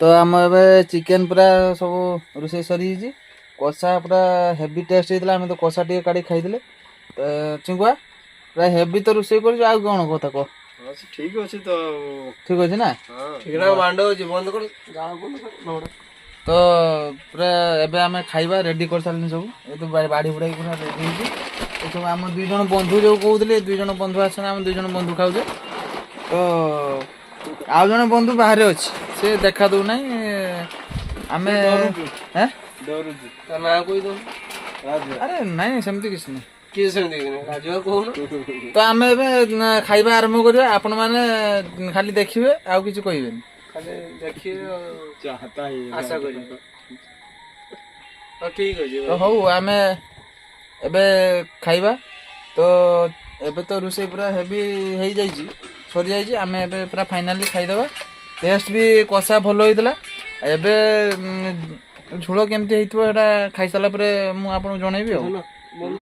ତ ଆମ ଏବେ ଚିକେନ୍ ପୁରା ସବୁ ରୋଷେଇ ସରିଯାଇଛି। କଷା ପୁରା ହେଭି ଟେଷ୍ଟ ହେଇଥିଲା। ଆମେ ତ କଷା ଟିକେ କାଢ଼ି ଖାଇଥିଲେ। ତ ଚିଙ୍ଗୁଆ, ପୁରା ହେଭି ତ ରୋଷେଇ କରିଛୁ, ଆଉ କ'ଣ କଥା କହ? ହଁ, ସେ ଠିକ ଅଛି ତ। ଠିକ ଅଛି ନା? ହଁ। ଠିକ ନା, ମାଣ୍ଡ ଅଛି, ବନ୍ଦ କର, ଜାଳ ବନ୍ଦ କର। ତ ପୁରା ଏବେ ଆମେ ଖାଇବା ରେଡି କରିସାରିଲିଣି ସବୁ। ଏ ତ ବାଢ଼ି ବୁଢ଼ାକି ପୁରା ରେଡି ହେଇଛି ଏସବୁ। ଆମ 2 ଜଣ ବନ୍ଧୁ ଯୋଉ କହୁଥିଲି, 2 ଜଣ ବନ୍ଧୁ ଆସନ୍ତି, ଆମେ 2 ଜଣ ବନ୍ଧୁ ଖାଉଛେ। ତ ଆଉ ଜଣେ ବନ୍ଧୁ ବାହାରେ ଅଛି, ସେ ଦେଖା ଦଉନାହିଁ। ଆମେ ହେଁ? ଡରୁଛୁ। ତା ନାଁ କହିଦଉ। ରାଜୁ। ଆରେ ନାଇଁ, ସେମିତି କିଛି ନାହିଁ। କିଏ ସେମିତି କିଛି ନାହିଁ, ରାଜୁଆ କହୁନ। ତ ଆମେ ଏବେ ଖାଇବା ଆରମ୍ଭ କରିବା। ଆପଣମାନେ ଖାଲି ଦେଖିବେ, ଆଉ କିଛି କହିବେନି। ଖାଲି ଦେଖିବେ ଆଉ ଚାହତା ହି ଆଶା କରିବେ। ହଉ, ଠିକ ଅଛି। ତ ହଉ, ଆମେ ଏବେ ଖାଇବା। ତ ଏବେ ତ ରୋଷେଇ ପୁରା ହେଭି ହେଇଯାଇଛି, ସରିଯାଇଛି। ଆମେ ଏବେ ପୁରା ଫାଇନାଲି ଖାଇଦେବା। ଟେଷ୍ଟ ବି କଷା ଭଲ ହେଇଥିଲା। ଏବେ ଝୋଳ କେମିତି ହେଇଥିବ, ସେଇଟା ଖାଇସାରିଲା ପରେ ମୁଁ ଆପଣଙ୍କୁ ଜଣେଇବି ଆଉ।